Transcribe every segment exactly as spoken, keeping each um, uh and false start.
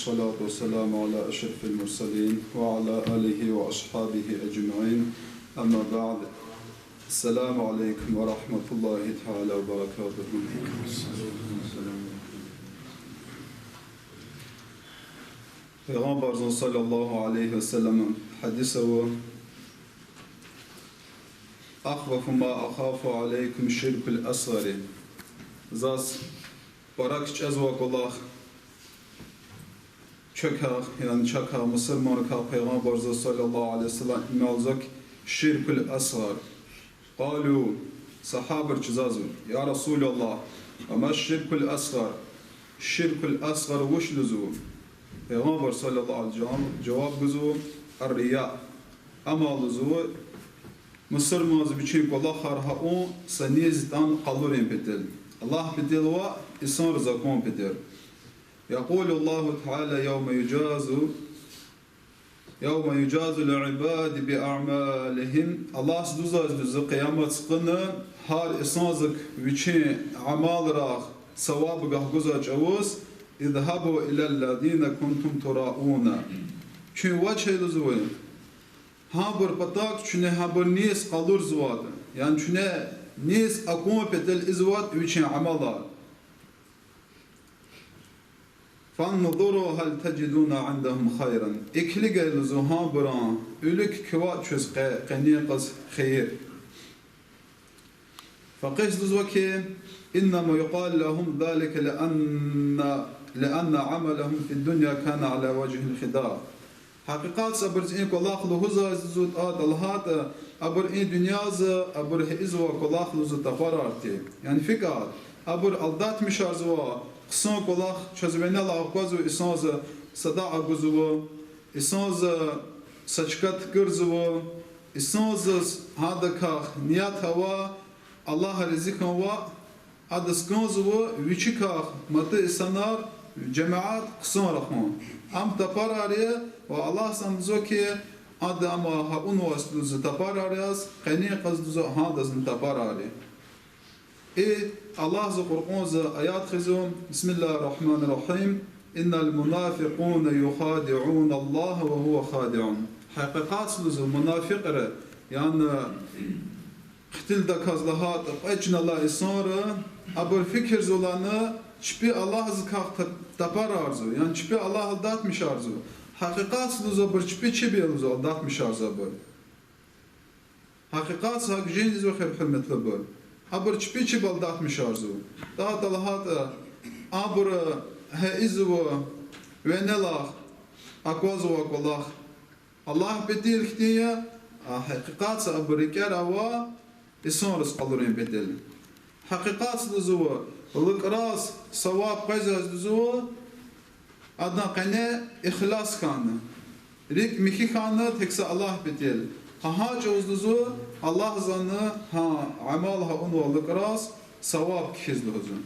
والصلاة والسلام على أشرف المرسلين وعلى آله وأصحابه أجمعين. أما بعد. السلام عليكم ورحمة الله تعالى وبركاته. Пайгъамбарзан صلى الله عليه وسلم гьадис ава: أخوف ما أخاف عليكم الشرك الأصغر. Заз пара кичӏезвай кӏвалах чакай, яни чакай, мусурманрикай Пайгъамбарзан صلى الله عليه وسلم ималзак ширкул асгъар. قالوا, сагьабайри чуьзазва: يا رسول الله، وما الشرك الأصغر؟ Ширкул асгъар вуч лугьузва? Пайгъамбар صلى الله عليه وسلم жаваб гузва: الرياء. Амма лугьузва, мусурманза вичин кӏвалахар гьа авун са низ ятӏан къалурун патал, Аллагь патал ва инсанриз акун патал. يقول الله تعالى يوم يجاز، يوم يجاز العباد بأعمالهم. Аллагьза лугьузвайди я къиямат къуна гьар инсанзак вичин амалрай саваб гузвай чӏавуз: اذهبوا إلى الذين كنتم تراءون. Куьн вач, лугьузва, гьабурун патав, куьне гьабур низ къалурзавайди, яни куьне низ акун патал ийизвайди вичин амалар. فانظروا هل تجدون عندهم خيرا. Килигай, лугьузва, гьабурун вилик квай чуьз къе-, къенин къуз хийир. Факъигь лугьузва хьи: إنما يقال لهم ذلك لأن، لأن عملهم في الدنيا كان على وجه الخداع. Гьакъикъатса абуруз и кӏвалах лугьузвайди я, лугьузва, тӏа лагьайтӏа, абуру и дуьньяда абуру гьа ийизвай кӏвалах, лугьузва, тапарар тир. Яни фикӏа, абуру алдатмишарзава, хъсан кӏвалах чаз винел аквазва инсанза, садакьа гузва, инсанза са чка тукӏурзава, инсанзаз гьадакай ният ава, Аллагь рази хьанва, адаз кӏанзава вичикай маса инсанар, жемят хъсан рахун. Ам тапарар я, ва Аллагьза лугьузва хьи, ада ам гьа авунвайди, лугьузва, тапарар яз, къенин къуз, лугьузва, гьадазни тапарар я. И Аллагьза Къуръанза аят хизва: بسم الله الرحمن الرحيم. إن المنافقين يخادعون الله وهو خادعهم. Гьакъикъатса, лугьузва, мунафикьри, яни хътилдаказ лагьайтӏа, кьве чна алай инсанри, абуру фикирзава лагьана, чпи Аллагьзакай та-, тапарарзава, яни чпи Аллагь алдатмишарзава. Гьакъикъатса, лугьузва, абуру чпи чеб я, лугьузва, алдатмишарзавайбур. Гьакъикъатса гьакӏ жезвач, хир-, гьуьрметлубур. Абуру чпи чеб алдатмишарзава. Тӏа лагьайтӏа, абуру гьа ийизва винел аквазвай кӏвалах Аллагь патал хьтин я, а гьакъикъатса абурун рикӏера авай инсанриз къалурун патал. Гьакъикъатса, лугьузва, лукӏраз саваб къвезвайди, лугьузва, адан къене ихлас хьана, рикӏ михьи хьана тек са Аллагь патал. Гьа гьа чӏавуз, лугьузва, Аллагьзани гьа амал, гьа авунвай лукӏраз саваб кхьизва, лугьузва.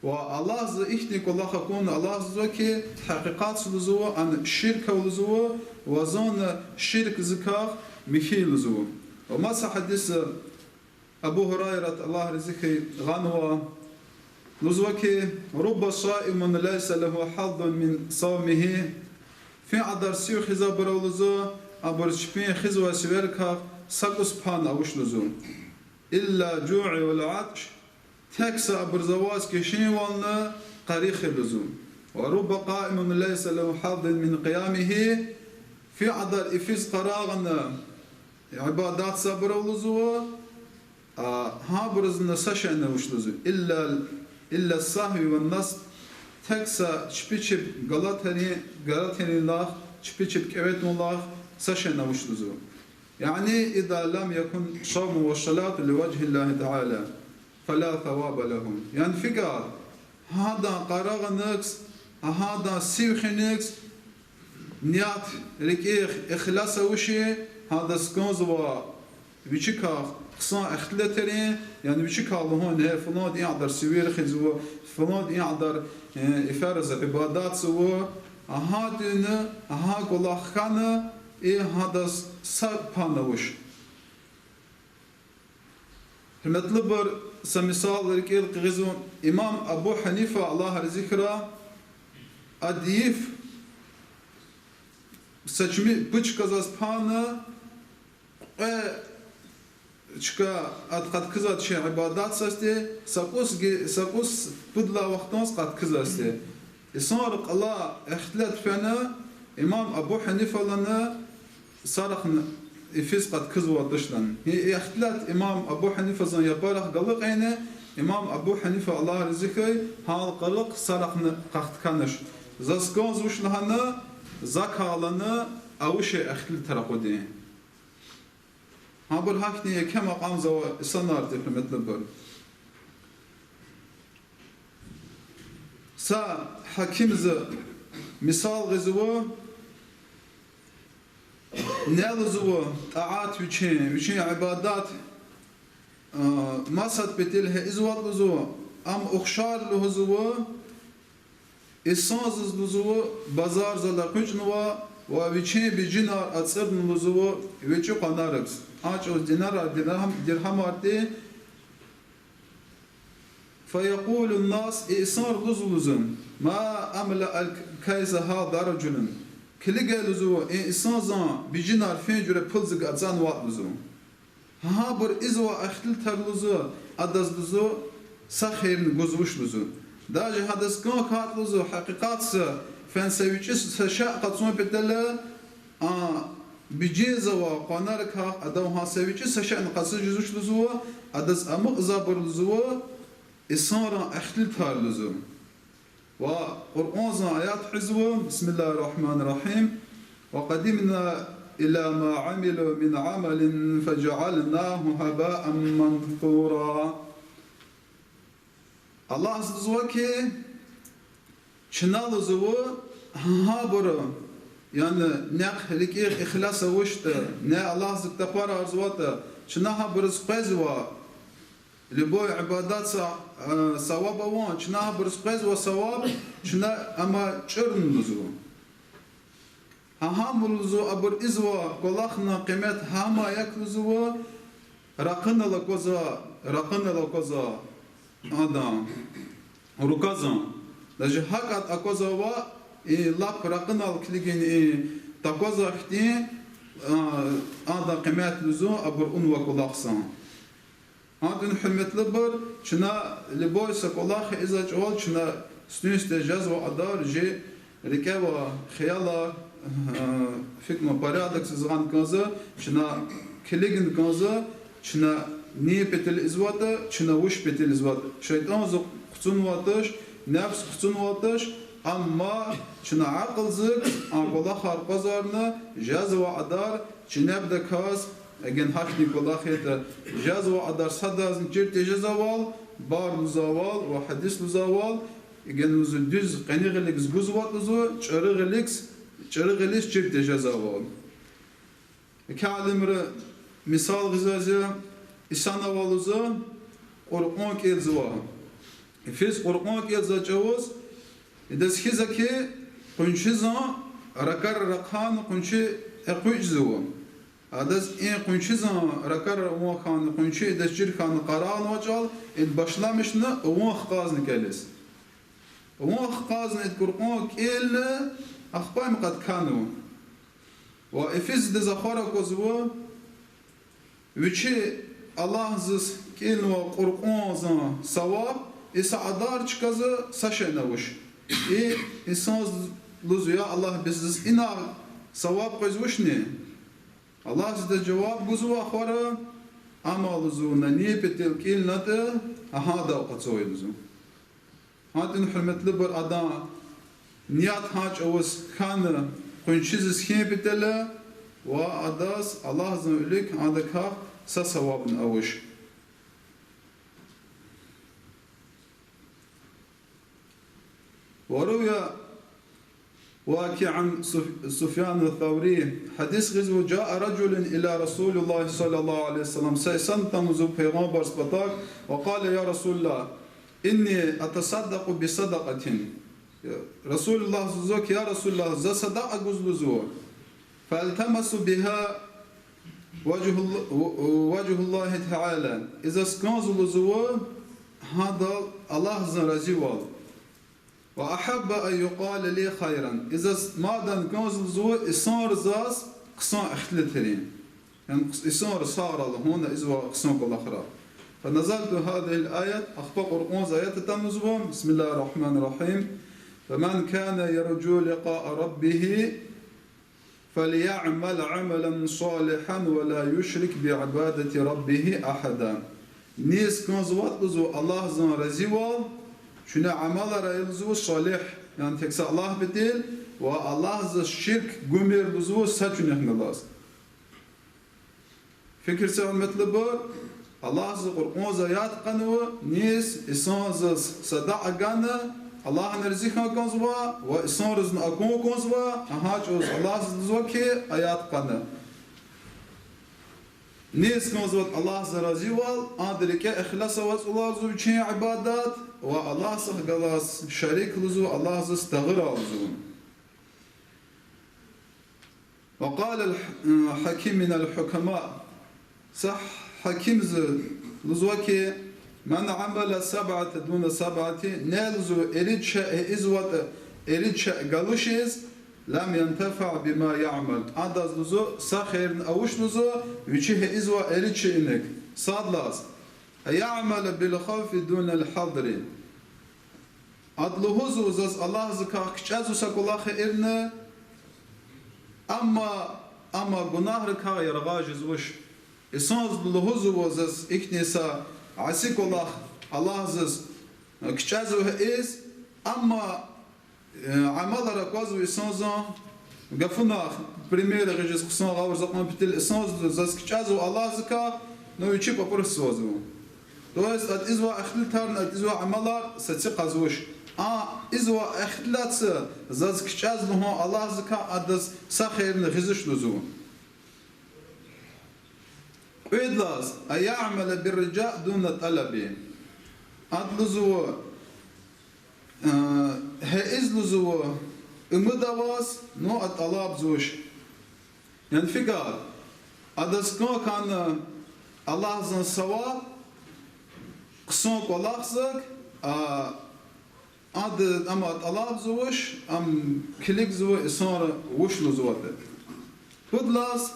Ва Аллагьза ихьтин кӏвалах акуна, Аллагьза лугьузва хьи, гьакъикъатса, лугьузва, ам ширк я, лугьузва, ва зун ширкзакай михьи я, лугьузва. Ва маса гьадис Абу Гьурайрат, Аллагь рази хьуй, гъанва, лугьузва хьи: رب صائم ليس له حظ من صومه. Фикьадар сив хуьзвайбур ава, лугьузва, абуруз чпин хуьзвай сиверикай са кӏус пан авуч, лугьузва. إلا الجوع والعطش, тек са абуруз аваз кишинвални къари хьи, лугьузва. ورب قائم ليس له حظ من قيامه, фикьадар йифиз къарагъна ибадатзавайбур ава, лугьузва, а гьабурузни са шейни авуч, лугьузва. إلا، إلا السهو والنسيان, тек са чпи чеб галатрин, галатрин лагь, чпи чеб кӏеветун лагь, са шейни авуч, лугьузва. يعني إذا لم يكن صومه وصلاته لوجه الله تعالى فلا ثواب له. Яни фикьа, гьадан къарагъунихъ, гьадан сив хуьнихъ ният рикӏихъ ихлас авачир, гьадаз кӏанзава вичикай хъсан ихтилатрин, яни вичикай лугьун: гье, фланди и кьадар сивер хуьзва, фланди и кьадар, э, йифиз ибадатзава, гьа тӏуьна, гьа кӏвалах хьана, и гьадаз са пан авач. Гьуьрметлубур, са мисал рикӀел хкизва, имам Абу Гьанифа, Аллагь рази хьурай, ад йиф са чими пуд чкадиз пайна, кьве чка ад къаткизвай чи ибадатдизни, са кӀус ги-, са кӀус пуд лагьай вахтунда къаткизвайди. Инсанри кьалай ихтилат фена, имам Абу Гьанифалана сарахъни йифиз къаткизвайди туш лагьана. И ихтилат имам Абу Гьанифазан япарихъ галукьайла, имам Абу Гьанифа, Аллагь рази хьуй, гьа къаракъ сарахъни къахканач. Заз кӀанзавач лагьана, закай лагьана, авачир ихтилатар акъудин. Гьабур гьахьтин еке макьамзава инсанарди, гьуьрметлубур. Са гьакимди мисал гъизва, ни лугьузва, тӀаат вичин, вичин ибадат, а, масад патал гьа ийизватӀа лугьузва, ам ухшар лугьузва, инсандиз лугьузва, базарзал экъечӀнава ва вичин бижинар ацӀурна лугьузва, вичӀи къванарикиз. А чӀавуз динарар, диргьам-, диргьамар тир, فيقول الناس, и инсанри лугьузва лугьузва: ما أملأ الكيس هذا الرجل. Килигай лугьузва, и инсандин бижинар фин жуьре пулдик ацӀанватӀа лугьузва. Гьабур ийизвай ихтилатар лугьузва, адаз лугьузва, са хийирни гузвач лугьузва. Даже гьадаз кӀан хьайитӀа лугьузва, гьакъикъатда фена са вичӀи са шей къачун патал, а, бижинзава къванарикай, адав гьа са вичӀи са шейни къачуз жезвач лугьузва, адаз амукьзавайбур лугьузва, инсанрин ихтилатар лугьузва. Ва Къуръанзан аят гъизва, بسم الله الرحمن الرحيم, وقدمنا إلى ما عملوا من عمل فجعلناه هباء منثورا. Аллагьди лугьузва хьи, чна лугьузва гьабур, яни нихъ рикӀихъ ихлас авачтӀа, ни Аллагьдиз тапарарзаватӀа, чна гьабуруз къвезва, любой ибадатдин, э, саваб авун, чна гьабуруз къвезва саваб, чна ам чӀурна лугьузва. Гьа гьам лугьузва, абур ийизвай кӀвалахрин къимет гьам я хьи лугьузва, ракъинал аквазвай, ракъинал аквазвай адан руквазан. Даже гьакӀ аквазвай, и лап ракъинал килигин и таквазвай хьтин, а, адан къимет лугьузва абур авунвай кӀвалахдин. Гьадин, гьуьрметлубур, чна любой са кӀвалах ийизвай чӀавуз чна сифте жезвай адар чи рикӀе авай хиялар, э, фикирдин порядокдиз гъана кӀанзава, чна килигна кӀанзава, чна ни патал ийизватӀа, чна вуч патал ийизватӀа. ШайтӀанди хъуцунватӀа туш, нефс хъуцунватӀа туш, амма чна акьулдик а кӀвалахар къвазарна, жезвай адар чинебдаказ, эгер гьахьтин кӀвалах ятӀа, жезвай адар садазни чир тежезвайвал, бар лугьузвайвал ва гьадис лугьузвайвал, эгер лугьузва дуьз къени гъиликиз гузватӀа лугьузва, чӀуру гъиликиз, чӀуру гъилиз чир тежезвайвал. Еке алимри мисал гъизва, инсан ава лугьузва, Къуръан кӀелзава. Йифиз Къуръан кӀелзавай чӀавуз, идаз хьизва хьи, къуншизан ракӀар рахъана къунши экъечӀзава. Адаз и къуншизан ракӀар авун хьана, къунши идаз чир хьана къарагънавай чӀал, ида башламишна авун хкязна кӀелиз. Авун хкязна ида Къуръан кӀелна, ахпа им къатканва. Ва йифиз идаз ахвар аквазва, вичи Аллагьдиз кӀелнавай Къуръандин саваб, и са адар чкадиз са шейни авач. И инсандиз лугьузва: я Аллагь, бес заз ина саваб къвезвачни? Аллагьди идаз жаваб гузва ахвара: амма лугьузва, на ни патал кӀелнатӀа, гьадав къачуз лугьузва. Гьадин, гьуьрметлубур, адан ният гьа чӀавуз хьана къуншидиз хьайи патал, ва адаз Аллагьдин вилик адакай са савабни авач. وروي وكيع عن سف-، سفيان الثوري, гьадис гъизва: جاء رجل إلى رسول الله صلى الله عليه وسلم, са инсан атанва Пайгъамбардин патав, وقال: يا رسول الله, إني أتصدق بصدقة. Расулуллагьди лугьузва хьи: я Расулуллагь, за садакьа гуз лугьузва. فألتمس بها وجه الله، وجه الله تعالى. Изас кӀанзава лугьузва гьадал Аллагьзан разивал. وأحب أن يقال لي خيرا. Изас мадан кӀанзава лугьузва инсанри заз хъсан ихтилатри. Яни инсанри сагърай лугьун ийизвай хъсан кӀвалахра. فنزلت هذه الآية, ахпа Къуръанза аят атанва лугьузва, بسم الله الرحمن الرحيم. فمن كان يرجو لقاء ربه فليعمل عملا صالحا ولا يشرك بعبادة ربه أحدا. Низ кӀанзаватӀа лугьузва Аллагьзан разивал, чуьне амалар ая лугьузва салигь, яни тек са Аллагь патал, ва Аллагьзаз ширк гумир лугьузва са чуьнихъ галаз. Фикир це, гьуьрметлубур, Аллагьза Къуръанза аят кьунва, низ инсанзаз садакьа гана, Аллагьни рази хьун кӀанзава, ва инсанризни акун кӀанзава, гьа чӀавуз Аллагьза лугьузва хьи, аят кьуна. Низ кӀанзаватӀа Аллагьза разивал, ада рикӀе ихлас аваз лугьузва вичин ибадат, ва Аллагьзахъ галаз шарик лугьузва, Аллагьзаз тагъурай лугьузва. وقال الح-، حكيم من الحكماء. Са гьакимди лугьузва хьи, من عمل سبعة دون سبعة, ни лугьузва ирид шей ийизватӀа ирид шей галачиз, لم ينتفع بما يعمل. Адаз лугьузва са хийирни авач лугьузва, вичи ийизвай ирид шейиник. Сад лагьайди, أيعمل بالخوف دون الحذر. Ада лугьузва заз Аллагьзакай кичӀезва са кӀвалах ийирна, амма, амма гунагьрикай яргъаз жезвач. Инсанди лугьузва заз ихьтин са аси кӀвалах Аллагьзаз кичӀезва ийиз, амма, э, амалар аквазва инсанзан, гафунай, пример гъиз жез хъсан гъавурда кьун патал, инсанди заз кичӀезва Аллагьзакай, ну вичи пӀапӀрухзава. То есть ада ийизвай ихтилатарни ада ийизвай амалар сад хьиз къазвач. А ийизвай ихтилатди заз кичӀезва лугьун Аллагьзакай адаз са хийирни гъизвач лугьузва. Кьвед лагьайди, أيعمل بالرجاء دون الطلب. Ада лугьузва, э, гьа ийиз лугьузва умуд аваз, ну а тӀалабзавач. Яни фикир, адаз кӀан хьана Аллагьзан саваб, хъсан кӀвалахзак, а, ада ам тӀалабзавач, ам килигзава инсанри вуч лугьузватӀа. Пуд лагьайди,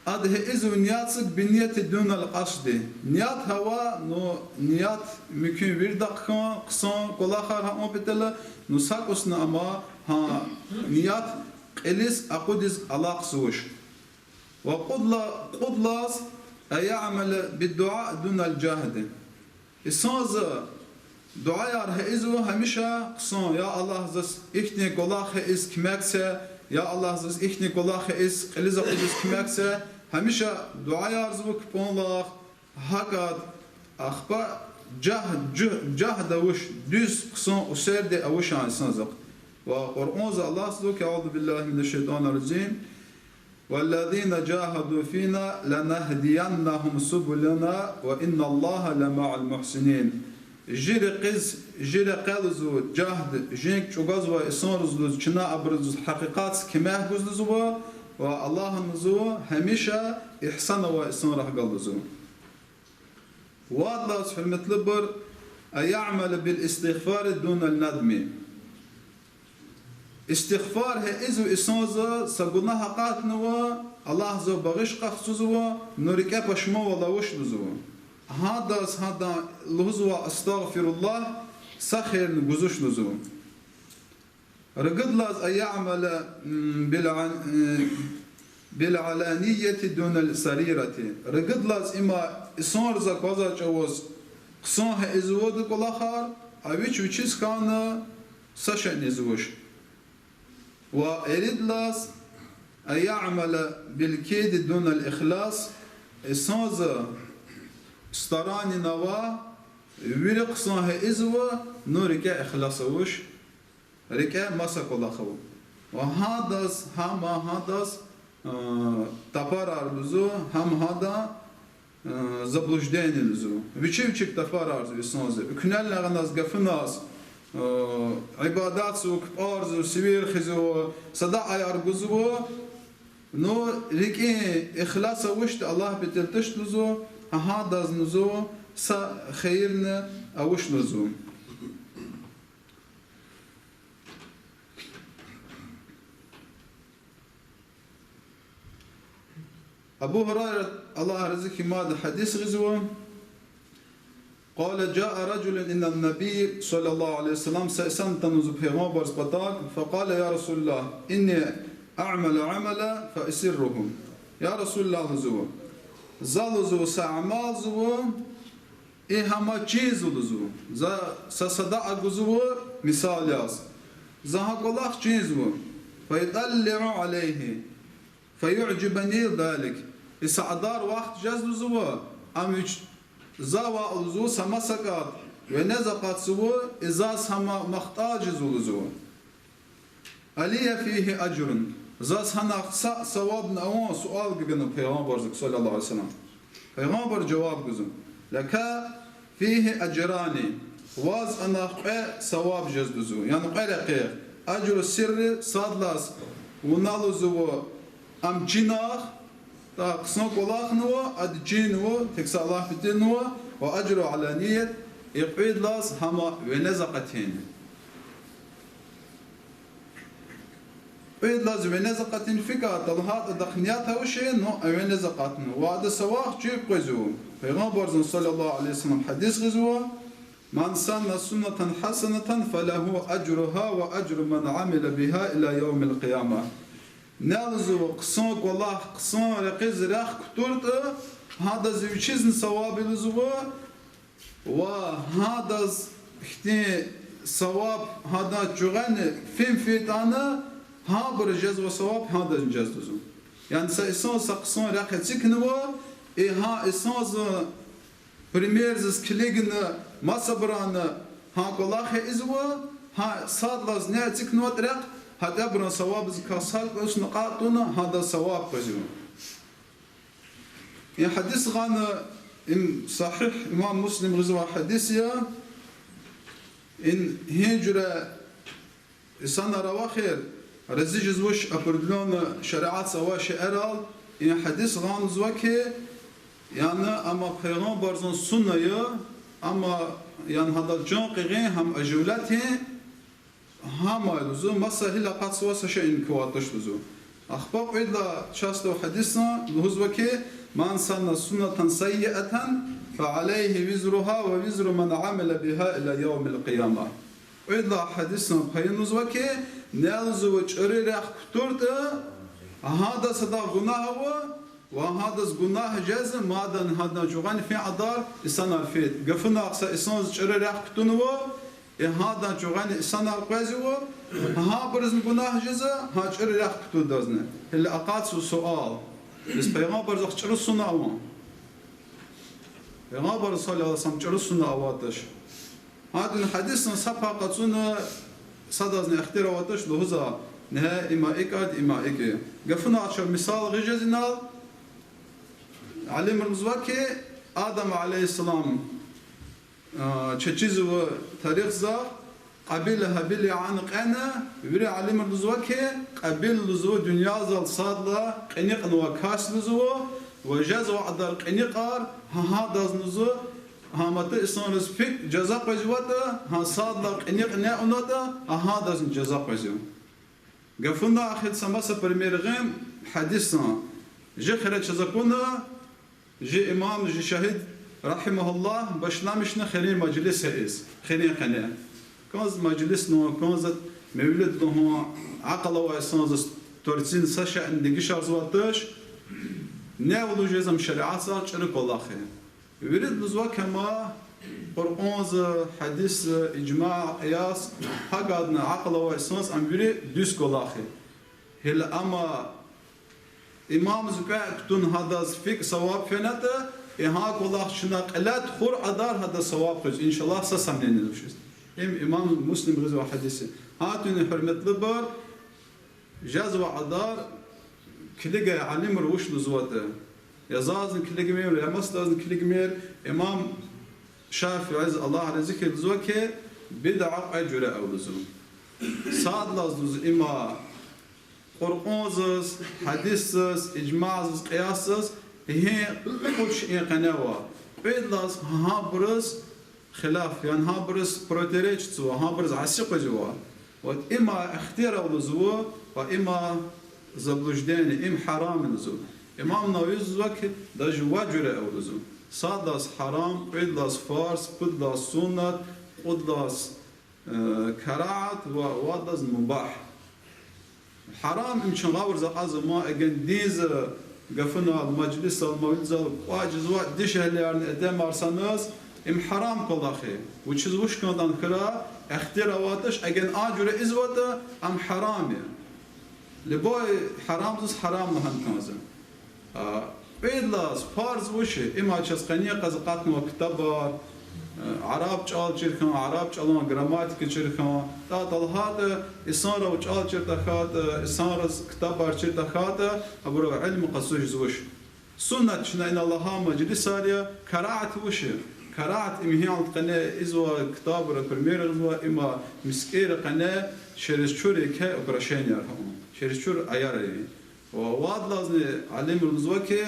ада гьа ийизва ниятдик, بالنية دون القصد. Ният гьава, ну ният муькуьн виридахъ хьун, хъсан кӀвалахар гьа авун патал, ну сакӀусна ам гьа ният кьилиз акъудиз алахъзавач. Ва кьуд ла-, кьуд лагьайди, أيعمل بالدعاء دون الجهد. Инсанди дуьаяр гьа ийизва гьамиша хъсан, я Аллагь, заз ихьтин кӀвалах гьа ийиз куьмек це, я Аллагь, заз ихьтин кӀвалах гьа ийиз кьилиз акъудиз куьмек це, гьамиша дуьаярзава кпӀунлахъ, гьакӀ, ахпа жагь-, жуь-, жагьд авач, дуьз хъсан усердие авач а инсанзахъ. Ва Къуръанза Аллагьза лугьузва хьи, أعوذ بالله من الشيطان الرجيم. والذين جاهدوا فينا لنهدينهم سبلنا وإن الله لمع المحسنين. Жи рекьиз, жи рекьел лугьузва жагьд, жинк чӀугвазвай инсанриз лугьуз, чна абуруз лугьуз гьакъикъатда куьмек гуз лугьузва, ва Аллагьни лугьузва гьамиша ихсан авай инсанрихъ галаз лугьузва. Вад лагьайди, гьуьрметлубур, أن يعمل بالاستغفار دون الندم. Истигъфар гьа ийизва инсанди, са гунагь акъатнава, Аллагьза багъиш къахчузва, ну рикӀе пашманвал авач лугьузва. Гьадаз гьадан лугьузва أستغفر الله, са хийирни гузвач лугьузва. Ругуд лагьайди, أن يعمل, м, بالع-, э, بالعلانية دون السريرة. Ругуд лагьайди, им инсанриз аквазвай чӀавуз хъсан гьа ийизвайди кӀвалахар, а вич вичиз хьана са шейни ийизвач. Ва ирид лагьайди, أن يعمل بالكيد دون الإخلاص. Инсанди старание ава, вири хъсан гьа ийизва, ну рикӀе ихлас авач. РикӀе маса кӀвалах ава. Ва гьадаз, гьам гьадаз, э, тапарар лугьузва, гьам гьадан, э, заблуждение лугьузва. Вичи вичик тапарарзава инсанди. Уькнелни агъаназ, гафуназ, э, ибадатзава, кпӀарзава, сивер хуьзва, садакьаяр гузва. Ну, рикӀин ихлас авачтӀа, Аллагь патал туштӀа лугьузва, гьадаз лугьузва са хийирни авач лугьузва. Абу Гьурайра, Аллагь рази хьуй, мад гьадис гъизва. قال: جاء رجل إلى النبي صلى الله عليه وسلم, са инсан атана лугьузва Пайгъамбарзан патав, فقال: يا رسول الله، إني أعمل عملا فأسره. Я Расулуллагь, лугьузва, за лугьузва са амал лугьузва, и гьам чизва лугьузва. За са садакьа гузва, мисал яз. За гьа кӀвалах чизва. فأطلع عليه فيعجبني ذلك. И са кьадар вахт жез лугьузва, ам вич за ваъ лугьузва, са маса кӀватӀ венез акъатзава, и заз гьам махтӀал жезва лугьузва. ألي فيه أجر. Заз гьанахъ са савабни авани? Суал гана Пайгъамбарзаз, صلى الله عليه وسلم. Пайгъамбар жаваб гузва: لك فيه أجران. Ваз анахъ кьве саваб жез лугьузва, яни кьве рекьихъ. أجر السر, сад лагьай вуна лугьузва ам чинахъ, та хъсан кӀвалахни ава, ада чинни ава, тек са Аллагь патални ава, وأجر العلانية, и кьвед лагьай гьам венез акъатунни. Кьвед лагьай венез акъатун фикӀа талгьатӀа, адахъ ният авачни, ну, венез акъатун. Ва ада саваб чир къвезва. Пайгъамбарзан, صلى الله عليه وسلم, гьадис гъизва: من سن سنة حسنة فله أجرها وأجر من عمل بها إلى يوم القيامة. Ни лугьузва хъсан кӀвалах хъсан рекьиз рехъ кутуртӀа, гьадаз вичизни саваб я лугьузва, ва гьадаз хьтин саваб, гьадан чуьгъени фин фейитӀани, гьабуруз жезва саваб, гьадазни жезва лугьузва. Яни са инсан са хъсан рехъ эцигнава, и гьа инсанзан примерзаз килигна масабурани гьа кӀвалах ийизва, гьа сад лагьай ни эцигнаватӀа рехъ, гьатӀа абурун савабдикай сад кӀусна кьатӀ тавуна, гьадаз саваб къвезва. И гьадис гъана, им Сагьигь имам Муслим гъизвай гьадис я. И гьи жуьре инсанар авахьир, рази жезвач определённо шариатда авай шейэрал, и гьадис гъана лугьузва хьи, яни ам Пайгъамбарзан сунна я, ам, яни гьадал чан къигъин, гьам оживлять ийин, гьам я лугьузва, маса гьил акъатзавай са шейни квай туш лугьузва. Ахпа кьвед лагьай часть гьадисда лугьузва хьи: من سن سنة سيئة فعليه وزرها ووزر من عمل بها إلى يوم القيامة. Кьвед лагьай гьадисдин пайда лугьузва хьи, ни лугьузва чӀуру рехъ кутуртӀа, гьадаз садахъ гунагь ава, ва гьадаз гунагь жез, мадан гьадан чуьгъени фин кьадар инсанар фейитӀа. Гафуна, са инсанзаз чӀуру рехъ кутунва, и гьадан чуьгъени инсанар къвезва, гьабурузни гунагь жезва, гьа чӀуру рехъ кутурдазни. Гьеле акъатзава суал: бес Пайгъамбарзахъ чӀуру сунна авани? Пайгъамбарзахъ, صلى الله عليه وسلم, чӀуру сунна авайди туш. Гьадан гьадисдин са пай къачуна, садазни ихтияр авайди туш лугьуз: гьа, им икӀ я, им икӀ я. Гафуна, чаз мисал гъиз жез инал, алимри лугьузва хьи, Адам عليه السلام, а, чечизва тарихзахъ, Къабил, Гьабил яна кьена, вири алимри лугьузва хьи, Къабил лугьузва дуьньязал сад лагьай кьиникьнавай кас лугьузва, ва жезвай кьадар кьиникьар, гьа, гьадаз лугьузва, гьа маса инсанриз фикӀ жаза къвезватӀа, гьа сад лагьай кьиникь авунатӀа, гьа, гьадазни жаза къвезва. Гафуна, эхир са маса пример гъин гьадисдин. Жи хире чаз акуна, жи имам, жи шагьид, رحمه الله, башламишна хирин мажлис ийиз, хирин къене. КӀанз мажлис лугьун, кӀанз мевлид лугьун, акьул авай инсанзаз тӀварцин са шейни дегишарзавайди туш, ни лугьуз жезва ам шариатзал чӀуру кӀвалах я. Вирида лугьузва хьи, ам Къуръанза, гьадисза, ижмаъ, къияс, гьакӀадна акьул авай инсанзаз ам вири дуьз кӀвалах я. Гьеле амма имамза кьве кутун гьадаз фикӀ, саваб фенатӀа, и гьа кӀвалах чна кьиле тухур кьадар гьадаз саваб къвез, إن شاء الله, са сомнение тушиз. Им имам Муслим гъизвай гьадис я. Гьатуни, гьуьрметлубур, жезвай кьадар килигай алимри вуч лугьузватӀа. Я зазни килигмир, я масадазни килигмир, имам ШафиӀиз, Аллагь рази хьуй, лугьузва хьи, бидгӀа кьве жуьре ава лугьузва. Сад лагьайди лугьузва им Къуръанзаз, гьадисзаз, ижмаъзаз, къиясзаз, гьи кьуд шейин къене ава. Кьвед лагьайди гьабуруз хилаф, яни гьабуруз противоречить ийизва, гьабуруз аси къвезва. Вот има ихтияр ава лугьузва, ва има заблуждение, им гьарам я лугьузва. Имам Нававиди лугьузва хьи, даже ва жуьре ава лугьузва. Сад лагьайди гьарам, кьвед лагьайди фарз, пуд лагьайди суннат, кьуд лагьайди э, карагьат ва вад лагьайди мубагь. Гьарам им чун гъавурда акьазма, эгер динда гафунал, мажлисал, мавлидзал кӀватӀ жезвай дишегьлиярни итимар саниз, им гьарам кӀвалах я. Вучиз вуч кӀантӀани хьурай, ихтияр авайди туш, эгер а жуьре ийизватӀа, ам гьарам я. Любой гьарамдиз гьарам лагьана кӀанзава. А, кьвед лагьайди фарз вуч я? Има чаз къенин къуз акъатнавай ктабар, э, араб чӀал чир хьун, араб чӀалан грамматика чир хьун, тӀа талгьайтӀа, инсанрив чӀал чир тахьайтӀа, инсанриз ктабар чир тахьайтӀа, абуру илим къачуз жезвач. Суннат чна ина лагьай мажлисар я, карагьат вуч я? Карагьат им гьи алад къене ийизвай ктабра, пример ийизвай, има мискӀинра къене через чур еке украшенияр гьа авун, через чур аяр авун. Ва вад лагьайдини алимри лугьузва хьи,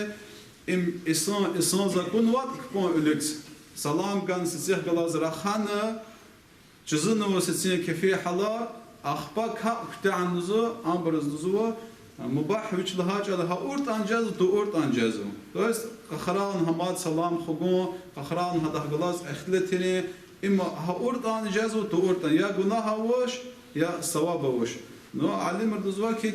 им инсан, инсанза акунватӀа кпӀун уьлуьгз, салам гана, сад садахъ галаз рахана, чуьзуьнва сад садахъ кефи гьалар, ахпа капӀ куьтягьна лугьузва, абуруз лугьузва, мубагь вич лагьай чӀал гьа авуртӀани жезва, тавуртӀани жезва. То есть къарагъна гьамад салам хгун, къарагъна гьадахъ галаз ихтилат ийин, им гьа авуртӀани жезва, тавуртӀани, я гунагь авач, я саваб авач. Ну, алимри лугьузва хьи,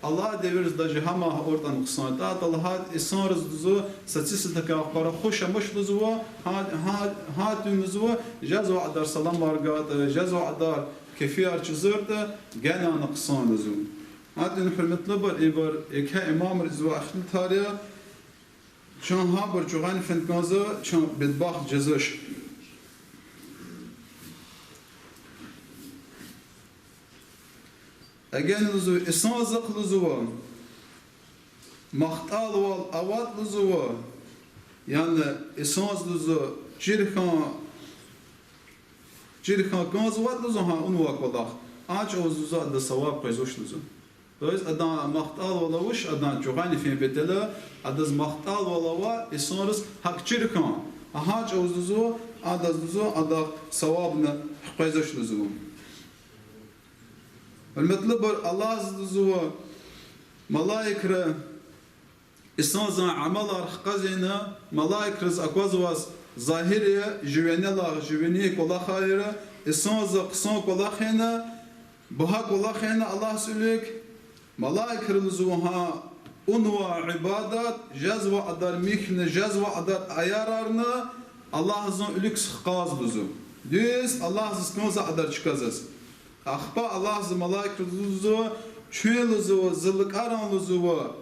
Аллагьдин девирза даже гьама гьа авуртӀани хъсан я. ТӀа талгьайтӀа инсанриз лугьузва, сад садахъ галаз пара хуш амач лугьузва, гьа, гьа, гьа тӀуьн лугьузва, жезвай кьадар саламар гайтӀа, жезвай кьадар кефияр чуьзуьртӀа, генани хъсан я лугьузва. Гьа тӀуьн, гьуьрметлубур, ибур еке имамри ийизвай ихтилатар я, чун гьабур чӀугвани фин кӀанзава, чун бедбахт жезвач. Эгер лугьузва, инсанзахъ лугьузва, махтӀалвал аватӀа лугьузва, яни инсанза лугьузва, чир хьун, чир хьун кӀанзаватӀа лугьузва гьа авунвай кӀвалах, а чӀавуз лугьузва адаз саваб къвезвач лугьузва. То есть адан махтӀалвал авач, адан чӀугвани фин патал, адаз махтӀалвал ава инсанриз гьакӀ чир хьун, гьа чӀавуз лугьузва, адаз лугьузва, адахъ савабни къвезвач лугьузва. Гьуьрметлубур, Аллагьза лугьузва, малаикри инсанзан амалар хкажна, малаикриз аквазваз загьир я, жувенелай, жувенин кӀвалахар я, инсанза хъсан кӀвалахни, багьа кӀвалахни Аллагьза вилик, малаикри лугьузва гьа авунвай ибадат, жезвай кьадар михьна, жезвай кьадар аярарна Аллагьзан вилик хкаж лугьузва. Дуьз Аллагьзаз кӀанзавай кьадар чкадиз. Ахпа Аллагьза малаикриз лугьузва, чун лугьузва, зи лукӀаран лугьузва,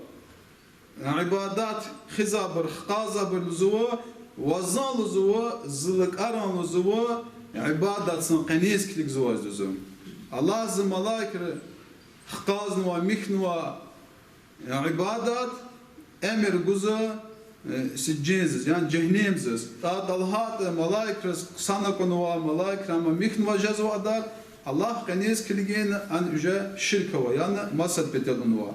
ибадат хкажайбур, хкажайбур лугьузва, ва зун лугьузва, зи лукӀаран лугьузва, ибадатдин къенез килигзавай лугьузва. Аллагьза малаикри хкажнавай, михьнавай ибадат эмир гузва, э, сиджиндиз, яни жегьеннемдиз. ТӀа талгьайтӀа малаикриз хъсан акунвай, малаикри ам михьнавай жезвай кьадар, Аллагь къенез килигна, ам уже ширк ава, яни масад патал авунва.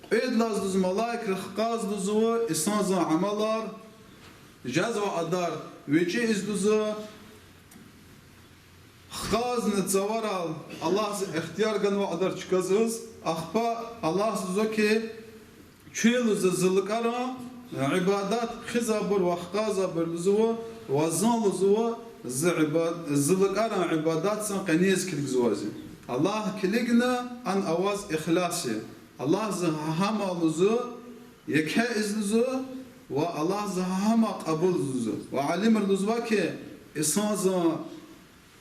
Кьвед лагьайди лугьузва, малаикри хкаж лугьузва инсанзан амалар, жезвай кьадар вечӀи ийиз лугьузва, хкажна цаварал Аллагьза ихтияр ганвай кьадар чкадиз, ахпа Аллагьза лугьузва хьи, чун лугьузва зи лукӀаран ибадат хкажайбур ва хкажайбур лугьузва, ва зун лугьузва, зи ибад-, зи лукӀаран ибадатдин къенез килигзавай лугьузва. Аллагь килигна, ам аваз ихлас я. Аллагьза гьа-, гьама лугьузва, еке ийиз лугьузва, ва Аллагьза гьама кьабулзава лугьузва. Ва алимри лугьузва хьи, инсанзан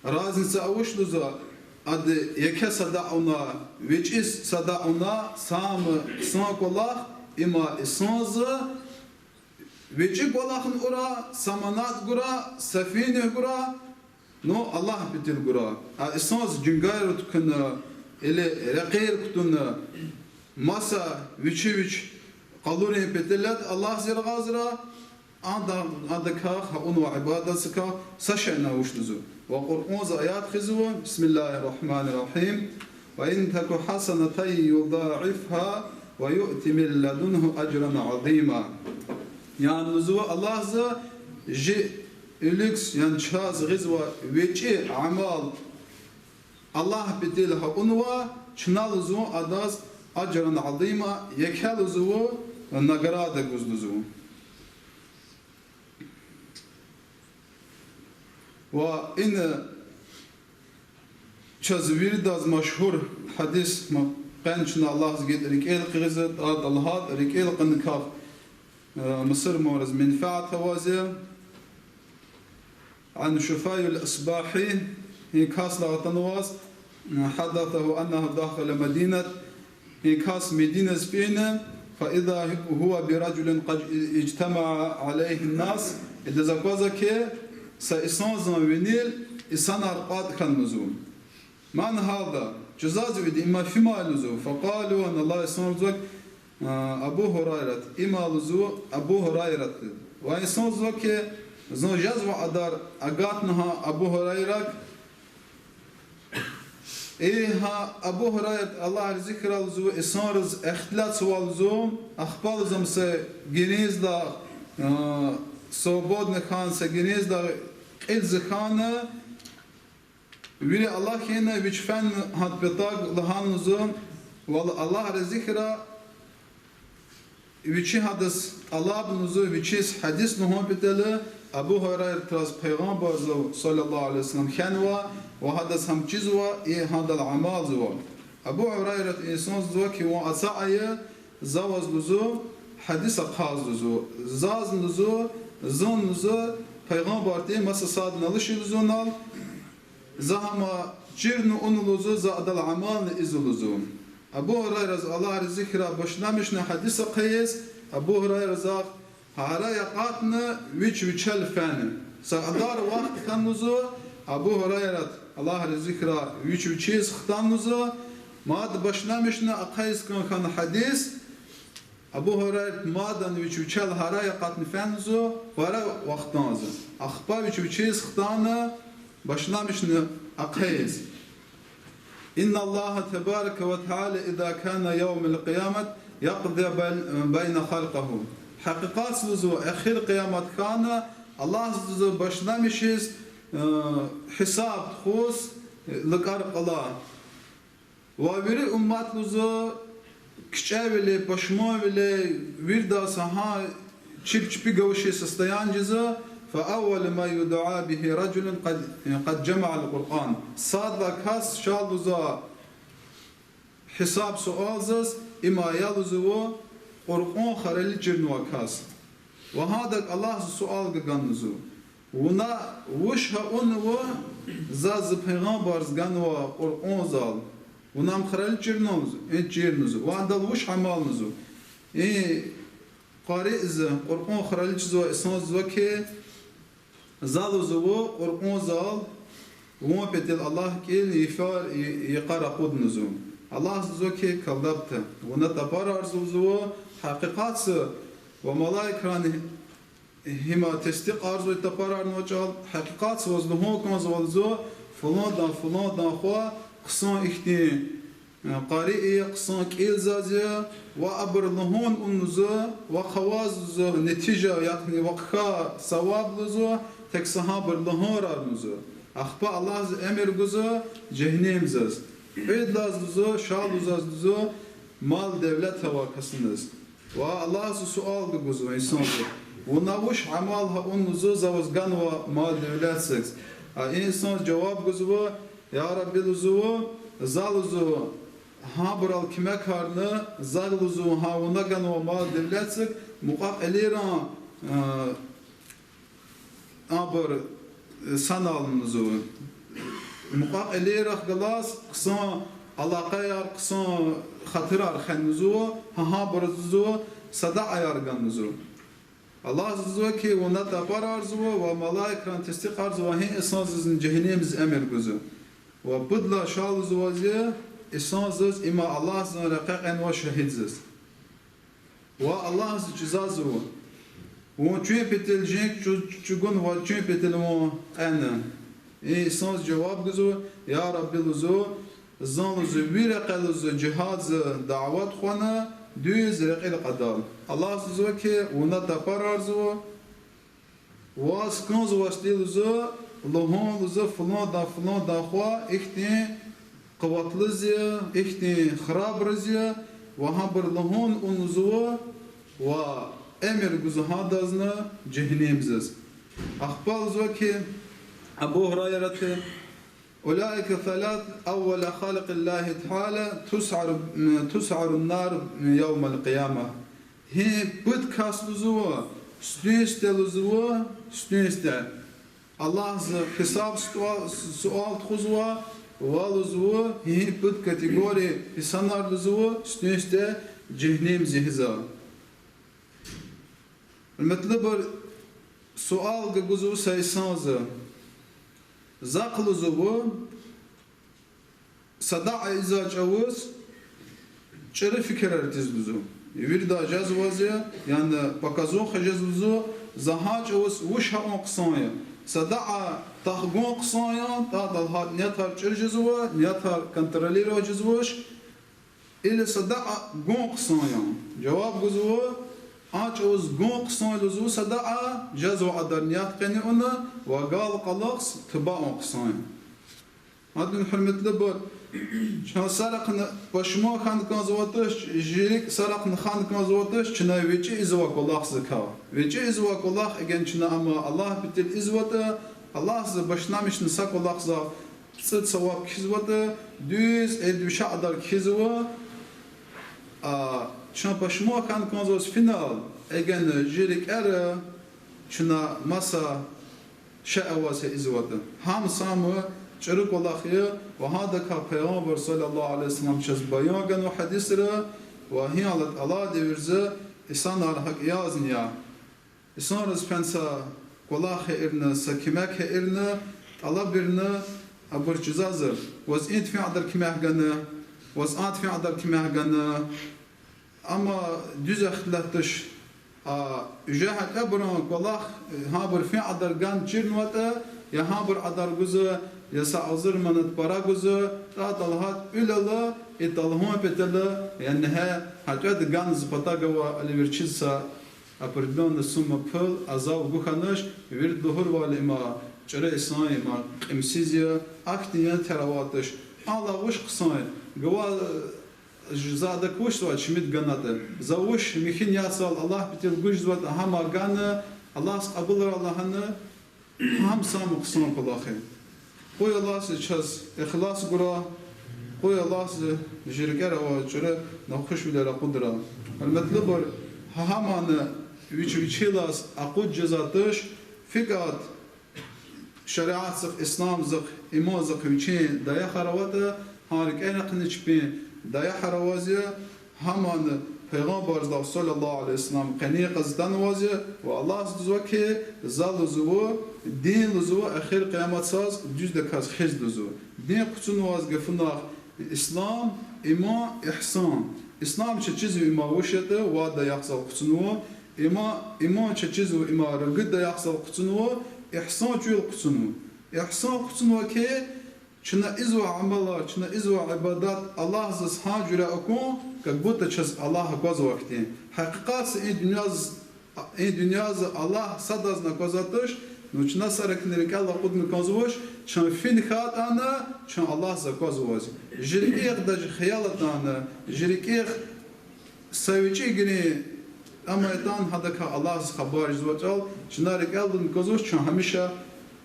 разница авач лугьузва, ада еке садакьа авуна, вечӀи садакьа авуна, сама хъсан кӀвалах, има инсанза вечӀи кӀвалахни авурай, са манатни гурай, са финни гурай, ну, Аллагь патал гурай. А инсанза жуьнгайра тукӀуна, или рекьер кутуна, маса вичи вич къалурун патал Аллагьза яргъазрай, ада, адакай, гьа авунвай ибадатдикай са шейни авач лугьузва. Ва Къуръанза аят гъизва, بسم الله الرحمن الرحيم. وإن تك حسنة يضاعفها ويؤت من لدنه أجرا عظيما. Яни лугьузва, Аллагьза жи уьлуькс, яни чаз гъизва вичӀи амал Аллагь петил гьа авунва, чна лугьузва адаз أجرا عظيما, еке лугьузва награда гуз лугьузва. Ва ина чаз виридаз машгьур гьадис, ма къен чна Аллагьза гайитӀа рикӀел хкизва, тӀа талгьат рикӀел хкун каф, э, мусурманриз менфят аваз я. عن شفي الأصباحي, и касдилай атанваз, حدثه أنه دخل المدينة, и кас Мединадиз фена, فإذا هو برجل قد اجتمع عليه الناس, идаз аквазва хьи, са инсанзан винел инсанар кӀватӀ хьанва лугьузва. من هذا, чизвайди, има фимай лугьузва. فقالوا, ана алай инсанри лугьузва, а, أبو هريرة, има лугьузва Абу Гьурайрат. Ва инсанри лугьузва хьи, зун жезва адар агатна гьа Абу Гьурайрак. И гьа Абу Гьурайрат, Аллагь рази хьурай, лугьузва, инсанриз ихтилатзавай лугьузва, ахпа лугьузва са герендилай, а, свободный хьана, са герендилай кьилиз хьана, вири алахьна, вич фена гьа патав лагьана лугьузва, валлагь, Аллагь рази хьурай, вичи гьадаз тӀалабна лугьузва, вичиз гьадис лугьун патал, Абу Гьурайратраз Пайгъамбарза, صلى الله عليه وسلم, хьанва ва гьадаз гьам чизва, и гьадал амалзава. Абу Гьурайрат инсанза лугьузва хьи, вун ацукь ая, за ваз лугьузва гьадис ахъаз лугьузва. Заз лугьузва, зун лугьузва, Пайгъамбарди маса садни алачир лугьузва анал, за гьам чирна авуна лугьузва, за адал амални ийизва лугьузва. Абу Гьурайраз, Аллагь рази хьурай, башламишна гьадис ахъайиз, Абу Гьурайраз гьарай акъатна вич вичел фена. Са кьадар вахт хьана лугьузва, Абу Гьурайрат, Аллагь рази хьурай, вич вичиз хтана лугьузва, мад башламишна ахъайиз кӀан хьана гьадис, Абу Гьурайрат мад вич вичел гьарай акъатна фена лугьузва, пара вахтанза. Ахпа вич вичиз хтана, башламишна ахъайиз. إن الله تبارك وتعالى إذا كان يوم القيامة يقضي بين خلقه. Гьакъикъатда лугьузва, эхир къиямат хьана, Аллагьза лугьузва башламишиз, э, гьисаб тухуз, э, лукӀар кьуна. Ва вири уммат лугьузва кичӀевиле, пашманвиле, виридаз гьа чип-чпи гавши состояние жезва, فأول ما يدعى به رجل قد، قد جمع القرآن. Сад лагьай кас, ша лугьузва, гьисаб-суалзаз, им я лугьузва Къуръан хурали чирнавай кас. Ва гьадак Аллагьза суал гана лугьузва. Вуна вуч гьа авунва, заз зи пайгъамбарза ганвай Къуръанзал? Вуна ам хурали чирнава лугьузва, э, чирнава лугьузва. Ва адал вуч амал лугьузва? Э, къариз, Къуръан хурали чизвай инсанза лугьузва хьи, за лугьузва Къуръанзал вун патал Аллагь кӀел йифер, йи-, йикъар акъудна лугьузва. Аллагьза лугьузва хьи, калдабта, вуна тапарарзава лугьузва, гьакъикъатза ва малаикран гьима тестикьарзавай тапарарнавай чӀал, гьакъикъатза ваз лугьун кӀанзава лугьузва, фуландан, фуландан хва хъсан ихьтин, э, къари я, хъсан кӀелзаваз я, ва абур лугьун авуна лугьузва, ва хъваз лугьузва нетижа, яни вахъ хьайи саваб лугьузва, тек са гьабур лугьунрай лугьузва. Ахпа Аллагьза эмир гузва жегьеннемзаз. Кьвед лагьай лугьузва, ша лугьузва, мал-девлет авай касуназ. Ва Аллагьза суал гузва инсанза: вуна вуч амал гьа авуна лугьузва, за ваз ганвай мал-девлетзаз? А инсанза жаваб гузва: я Рабби лугьузва, за лугьузва гьабурал куьмекарна, за лугьузва гьа вуна ганвай мал-девлетзак мукьва-кьилийран, э, абур, э, санал лугьузва. Мукьва-кьилийрихъ галаз хъсан алакъаяр, хъсан хатурар хвена лугьузва, гьа гьабуруз лугьузва садакьаяр гана лугьузва. Аллагьза лугьузва хьи, вуна тапарарзава ва малаикран тестикьарзава гьа инсанзазни жегьеннемзаз эмир гузва. Ва пуд лагьай ша лугьузва ваз я, инсанзаз, им я Аллагьзан рекье кьенвай шагьидзаз. Ва Аллагьза жузазва: вун чун патал женг чӀу-, чӀугунва, чун патал вун кьена? И инсанза жаваб гузва: я Рабби лугьузва, Зун лугьузва вири рекье лугьузва жигьадза даъват хвана, дуьз рекьел кьадал. Аллагьза лугьузва хьи, вуна тапарарзава, ваз кӀанзавайди лугьузва, лугьун лугьузва, фуланди, фуланди хва ихьтин къуватлуз я, ихьтин храбраз я, ва гьабур лугьун авун лугьузва, ва эмир гузва гьадазни жегьеннемзиз. Ахпа лугьузва хьи, Абу Гьурайрата, أولئك ثلاثة أول خلق الله تعالى تسعر، تسعر النار يوم القيامة. Гьи пуд кас лугьузва, сифтени-сифте лугьузва, сифтени-сифте Аллагьза гьисаб-суал, суал тухузва, ва лугьузва, гьи пуд категория инсанар лугьузва, сифтени-сифте жегьеннемзиз гьизва. Гьуьрметлубур, суал гугузва са инсанза. Захъ лугьузва, садакьа ийизвай чӀавуз чӀуру фикирар ийиз лугьузва. Вирида жезвази, яни показуха жез лугьузва, за гьа чӀавуз вуч авун хъсан я. Садакьа тахгун хъсан я, тӀа-, тӀалгьай ниятар чӀур жезва, ниятар контролировать жезвач. Или садакьа гун хъсан я. Жаваб гузва, а чӀавуз гун хъсан я лугьузва садакьа, жезва адар ният къени авуна, ва галкӀалахъ туба авун хъсан я. Гьадан, гьуьрметлубур, чун сарахъни пашман хьана кӀанзаватӀа, чи рикӀ сарахъни хана кӀанзаватӀа, чна вичӀи ийизвай кӀвалахзакай. ВичӀи ийизвай кӀвалах эгер чна ама Аллагь патал ийизватӀа, Аллагьза башламишна са кӀвалахза цӀуд саваб кхьизватӀа, дуьз эд вишни адар кхьизва, а, чун пашман хьана кӀанзаваз финал, эгер чи рикӀера чна маса шей аваз ийизватӀа. Гьам сама чӀуру кӀвалах я, ва гьадакай Пайгъамбар صلى الله عليه وسلم чаз баян ганва гьадисра, ва гьи алад Аллагьдин вирза инсанар гьакӀ язни я. Инсанриз фена са кӀвалах хьайирна, са куьмек хьайирна, тӀалабирна, абур чизва за, ваз и фин адар куьмек гана, ваз а фин адар куьмек гана. Амма дуьз ихтилат туш, а, уже гьакӀ абурун кӀвалах, гьабур фин адар гана чирнаватӀа, я гьабур адар гузва, я са агъзур манат пара гузва, тӀа-, тӀалгьай уьл ала, и тӀалгьун патал, яни гьа, гьа тӀвед ганзава патагава, али вирчиз са определённая сумма пул азав гух хьанач, вири лугьурвал има чӀуру инсан я, има кьимсиз я, ахьтин ниятар аватӀа туш. Аллагь вуч хъсан я, гва, за адак вуч завай чимид ганатӀа, за вуч михьи ниятзал Аллагь патал гузватӀа, гьам гана, Аллагьза кьабулрай лагьана, гьам сама хъсан кӀвалах я. Къуй Аллагьза чаз ихлас гурай, къуй Аллагьза чи рикӀера авай чӀуру нахушвилер акъудрай. Гьуьрметлубур, гьа-, гьамни вич-вичилаз акъуд жезватӀа туш, фикӀат шариатзахъ, исламзахъ, имандихъ вичин даяхар аватӀа, гьа рикӀерихъни чпин даяхар аваз я, гьамни Пайгъамбардилай صلى الله عليه وسلم къенин къазитӀанваз я, ва Аллагьза лугьузва хьи, за лугьузва, дин лугьузва, эхир къиямат саз дуьздаказ хиз лугьузва. Дин хъуцунваз гафунихъ ислам, иман, игьсан. Ислам чаз чизва има вуч ятӀа, вад даякъзал хъуцунва, има-, иман чаз чизва има ругуд даякъзал хъуцунва, игьсан чуьл хъуцунва. Игьсан хъуцунва хьи, чна ийизвай амалар, чна ийизвай ибадат Аллагьзаз гьа жуьре акун, как будто чаз Аллагь аквазвай хьтин. Гьакъикъатда и дуьньяз, и дуьньяз Аллагь садазни аквазватӀа туш, ну чна сарахъни рикӀел акъудна кӀанзавач, чун фин хьайитӀани, чун Аллагьза аквазваз. Чи рикӀихъ даже хиял атана, чи рикӀихъ са вичӀи гирин амайтӀани, гьадакай Аллагьза хабар жезвачӀал, чна рикӀел алудна кӀанзавач, чун гьамиша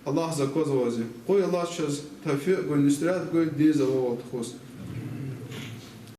Аллагьза аквазваз. Къуй Аллагьза чаз тавфикь гуй, нусрат гуй, динза вавал тухуз.